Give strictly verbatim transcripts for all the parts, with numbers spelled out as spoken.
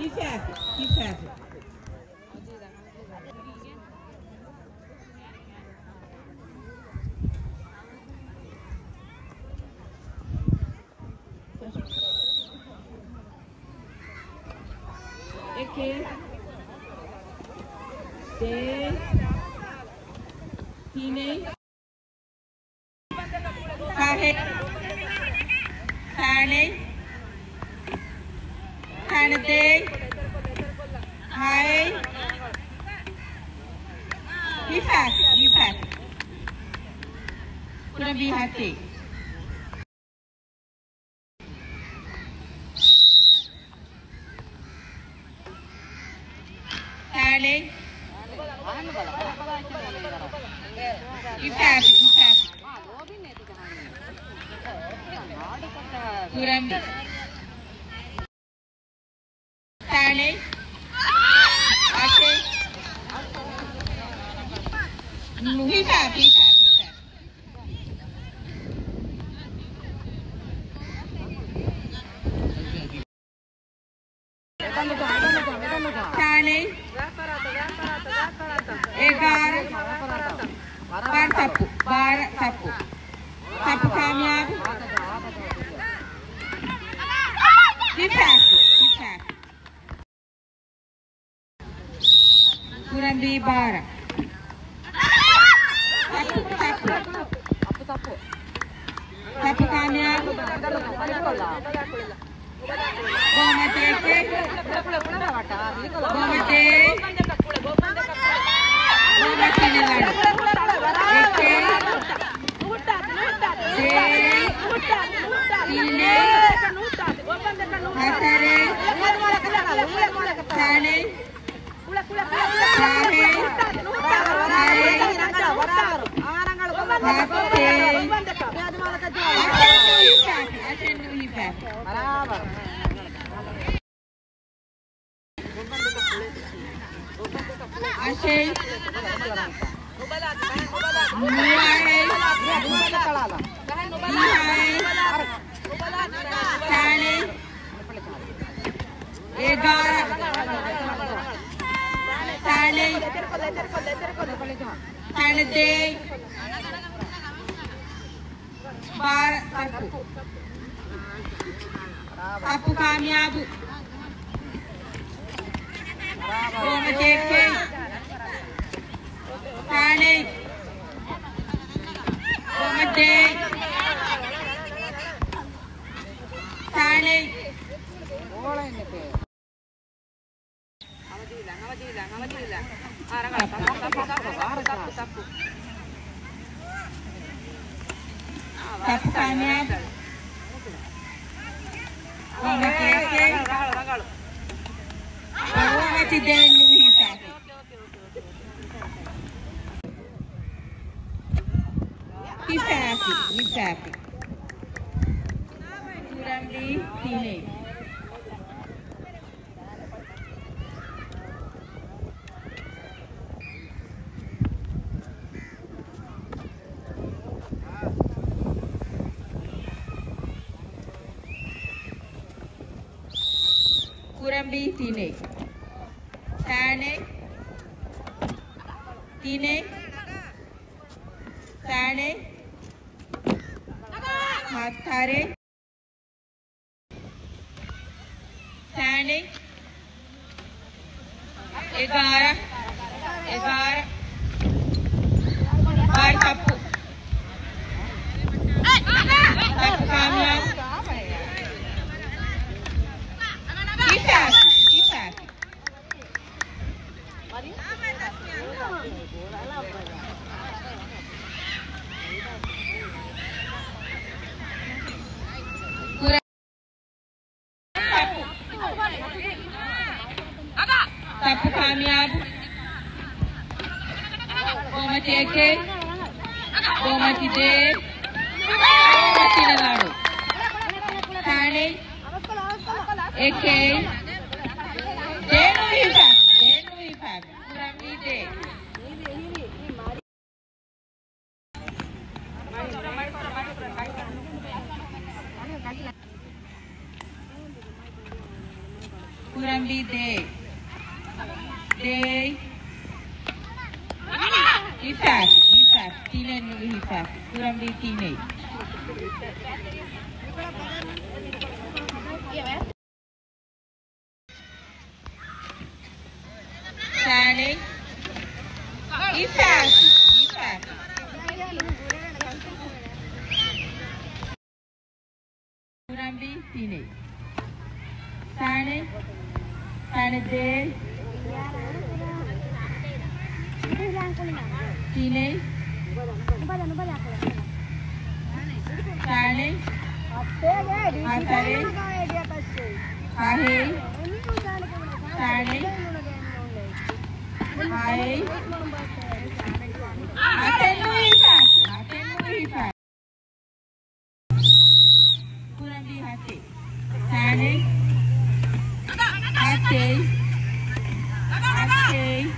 ހިފާފި، ހިފާފި. އެކެއް، ދެ، ތިނެއް، ފަހެއް، ފާނެއް، ފާނަދޭއް، ހައެއް، ހިފާފި، ހިފާފި. ކުރަނބީ ހަތެއް. ފާނެއް. ހިފާފި، ހިފާފި. ކުރަނބީ. ފާނެއް. އަށެއް. ނު، ހިފާފި، ހިފާފި، ހިފާފި. ފާނެއް. އެގާރަ. ބާރަ ސައްޕު. ބާރަ ސައްޕު. ސައްޕު ކާމިޔާބު. ހިފާފި، ހިފާފި. ކުރަނބީ ބާރަ. ސައްޕު، ސައްޕު. ސައްޕު ކާމިޔާބު. ބޯމަތި އެކެއް. ބޯމަތި. ބޯމަތި ނެލަން. އެކެއް. ދެ. ތިނެއް. ހަތަރެއް. ފާނެއް. ފަހެއް. ހައެއް. ހަތެއް. އަށެއް ނުހިފާފި. އަށެއް ނުހިފާފި. އަށެއް. ނުވައެއް. ދިހައެއް. ފާނެއް. އެގާރަ. ފާނެއް. ފާނަދޭއް. ބާރަ ސައްޕު. ސައްޕު ކާމިޔާބު. ބޯމަތި އެކެއް. ފާނެއް. ބޯމަތި ދޭއް. ފާނެއް. ސައްޕު ކާމިޔާބު. ބޯމަތި އެކެއް. ބޯމަތި ދޭއް ނުހިފާފި. ހިފާފި، ހިފާފި. ކުރަނބީ ތިނެއް. ކުރަނބީ ތިނެއް. ފާނެއް. ތިނެއް. ފާނެއް. ހަތަރެއް. ފާނެއް. އެގާރަ. އެގާރަ. ބާރަ ސައްޕު. ސައްޕު ކާމިޔާބު. ހިފާފި. ހިފާފި. ސައްޕު ކާމިޔާބު. ބޯމަތި އެކެއް. ބޯމަތި ދޭއް. ބޯމަތި ނެލަން. ފާނެއް. އެކެއް. ދޭއް ނުހިފާ. ދޭއް ނުހިފާ. ކުރަނބީ ދޭއް. ކުރަން ދޭ. ދޭ. ހިފާފި، ހިފާފި. ތިނެއް ނުވި ހިފާފި. ކުރަންވީ ތިނެއް. ސާނެ. ހިފާފި، ހިފާފި. ކުރަންވީ ތިނެއް. ސާނެ. ސާނެ ދޭ. ތިނެއް. ސާނެ. ހަތަރެއް. ފަހެއް. ސާނެ. ހައެއް. ހަތެއް ނުވި ހިފާފި. ހަތެއް ނުވި ހިފާފި. ކުރަންވީ ހަތެއް. ސާނެ. ހަތެއް. ހަތެއް.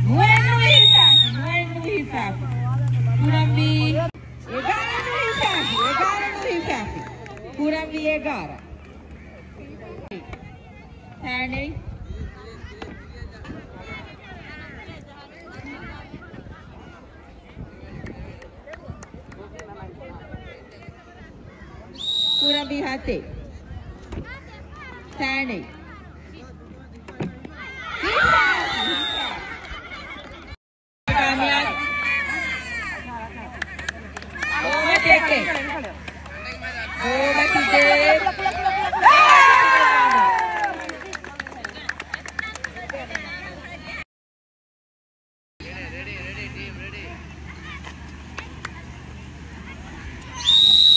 ނުވައެއް ނުވި ހިފާފި. ނުވައެއް ނުވި ހިފާފި. ކުރަންވީ އެގާރަ ނުވި ހިފާފި. އެގާރަ ނުވި ހިފާފި. ކުރަންވީ އެގާރަ. ސާނެ. ކުރަންވީ ހަތެއް. ސާނެ. ކާމިޔާބު. ބޯމަތި އެކެއް. ބޯމަތި ދޭ.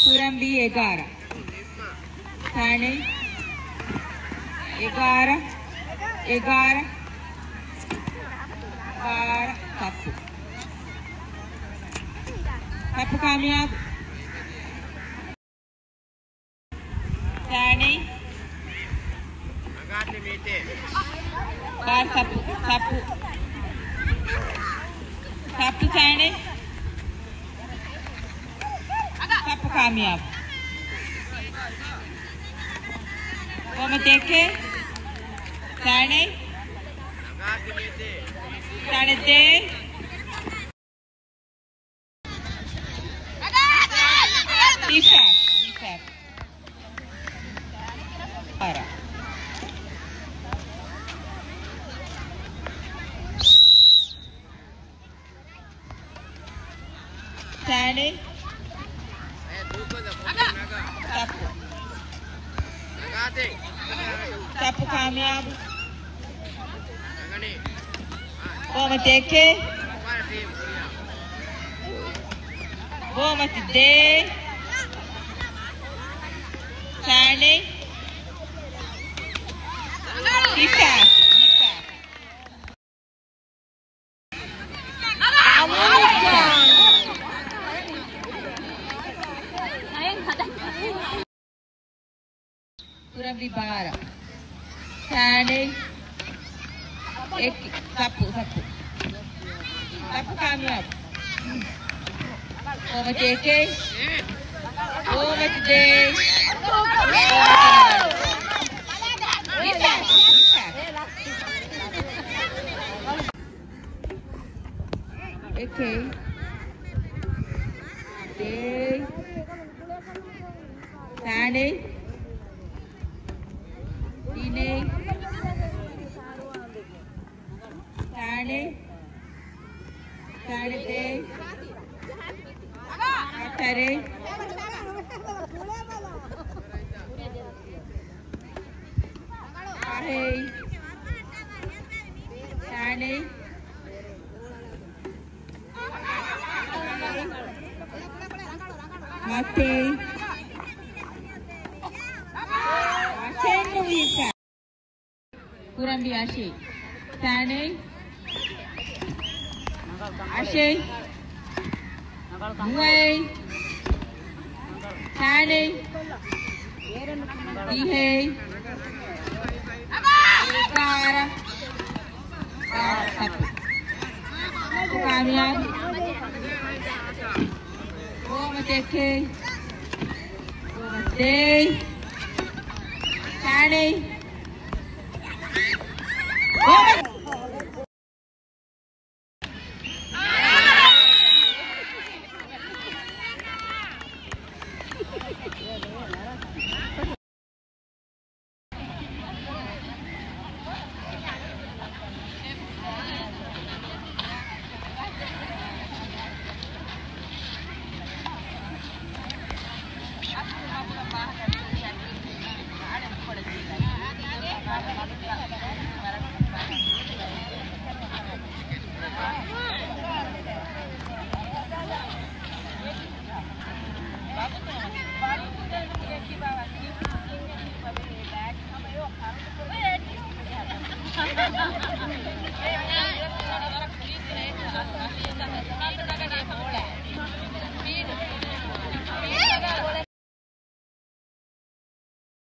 ކުރަންވީ އެގާރަ. ސާނެ. އެގާރަ. އެގާރަ. އެގާރަ. ސައްޕު. ސައްޕު ކާމިޔާބު. ސާނެ. ބާރަ ސައްޕު، ސައްޕު. ސައްޕު ސާނެ. ސައްޕު ކާމިޔާބު. ބޯމަތި އެކެއް. ސާނެ. ސާނެ ދޭ. ހިފާފި، ހިފާފި. އަރަ. ސާނެ. ސައްޕު. ސައްޕު ކާމިޔާބު. ބޯމަތި އެކެއް. ބޯމަތި ދޭ. ސާނެ. ހިފާފި، ހިފާފި. ކުރަންވީ ބާރަ. ސާނެ. އެކި. ސައްޕު، ސައްޕު. ސައްޕު ކާމިޔާބު. ބޯމަތި އެކެއް. ބޯމަތި ދޭ. ބޯމަތި. އެކެއް. ދޭ. ސާނެ. ތިނެއް. ސާނެ. ސާނެ ދޭ. ހަތަރެއް. ފަހެއް. ސާނެ. ހަތެއް. ހަތެއް ނުވި ކުރަންވީ އަށެއް. ސާނެ. އަށެއް. ނުވައެއް. ސާނެ. ދިހައެއް. އެގާރަ. ސައްޕު. ކާމިޔާބު. ބޯމަތި އެކެއް. ދޭ. ސާނެ.